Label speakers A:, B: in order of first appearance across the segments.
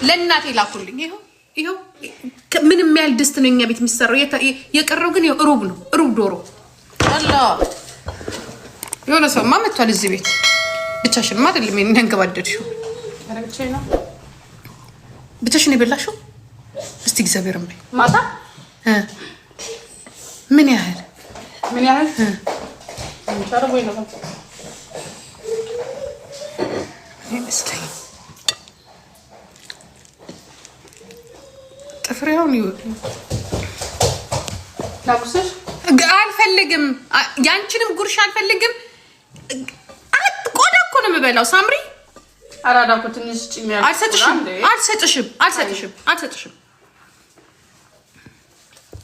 A: ለእናቴ ላኩልኝ። ይኸው ይኸው፣ ምንም ያህል ድስት ነው እኛ ቤት የሚሰራው። የቀረው ግን ሩብ ነው፣ ሩብ ዶሮ። አላ የሆነ ሰውማ መጥቷል እዚህ ቤት። ብቻሽንማ አይደለም ያንገባደድሽው። ብቻሽን የበላሽው? እስቲ እግዚአብሔርን በይ።
B: ማታ።
A: ምን ያህል?
B: ምን ያህል
A: ይመስለኝ ጥፍሬውን አልፈልግም። ያንቺንም ጉርሻ አልፈልግም። ቆዳ እኮ ነው የምበላው ሳምሪ።
B: አራዳ እኮ ትንሽ
A: አልሰጥሽም፣ አልሰጥሽም፣ አልሰጥሽም፣ አልሰጥሽም፣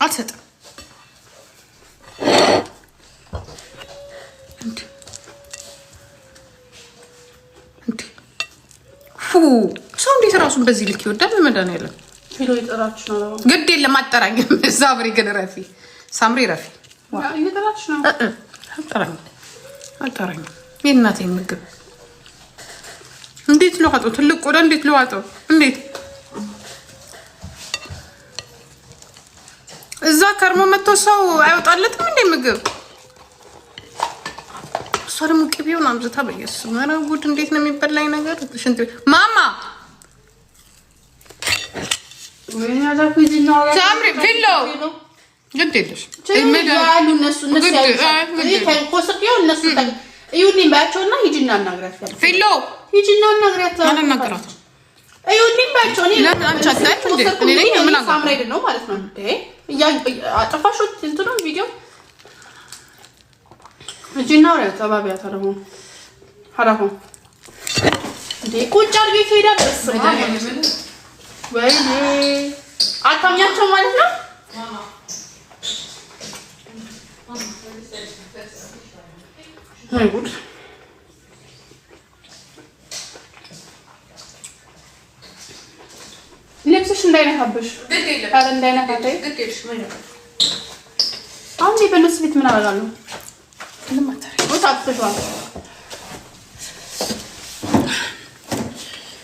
A: አልሰጥም። ሰው እንዴት ራሱን በዚህ ልክ ይወዳል? በመድኃኒዓለም ግድ የለም አጠራኝም። ሳምሪ ግን ረፊ፣ ሳምሪ ረፊ። አልጠራኝም። የእናቴን ምግብ እንዴት ልዋጠው? ትልቅ ቆዳ እንዴት ልዋጠው? እንዴት እዛ ከርሞ መጥቶ ሰው አይወጣለትም እንዴ ምግብ? እሷ ደግሞ ቅቤውን አብዝታ፣ በኢየሱስ ኧረ ጉድ! እንዴት ነው የሚበላኝ ነገር? ሽንት ቤት ማማ ሳምሪ ፊሎ ግድ የለሽ።
B: እዩልኝ በያቸውና ሂጂና አናግሪያት።
A: ፊሎ
B: ሂጂና አናግሪያት።
A: አላናግራትም።
B: እዩልኝ በያቸው። እኔ ነው ማለት ነው። አጠፋሽው እንትኑን ቪዲዮ። ሂጂና አውሪያት። አባቢያት ደግሞ ሀራሁ እንዴ ቁጭ አድርጌ ትሄዳለህ። ወይኔ አታምኛቸው ማለት ነው። ወይ ጉድ! ልብስሽ እንዳይነካብሽ፣ እንዳይነካ። አሁን በእነሱ ቤት ምን አደርጋለሁ?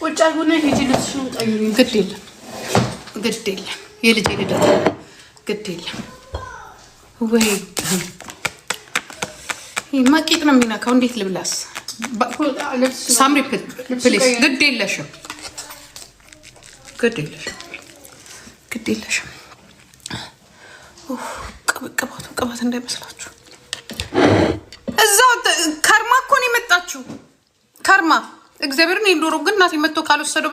B: ቁጭ አድርጎና ሂጂ ልብስሽን ቀይሪ።
A: ግድ የለም፣ ግድ የለም፣ የልጄ ልደት ግድ የለም። ወይ ማቄጥ ነው የሚነካው። እንዴት ልብላስ? ሳምሪ please፣ ግድ የለሽም፣ ግድ የለሽም፣ ግድ የለሽም። ቅባቱ ቅባት እንዳይመስላችሁ። እዛው ከርማ እኮ ነው የመጣችው። ከርማ እግዚአብሔርን። ዶሮ ግን እናቴ መጥቶ ካልወሰደው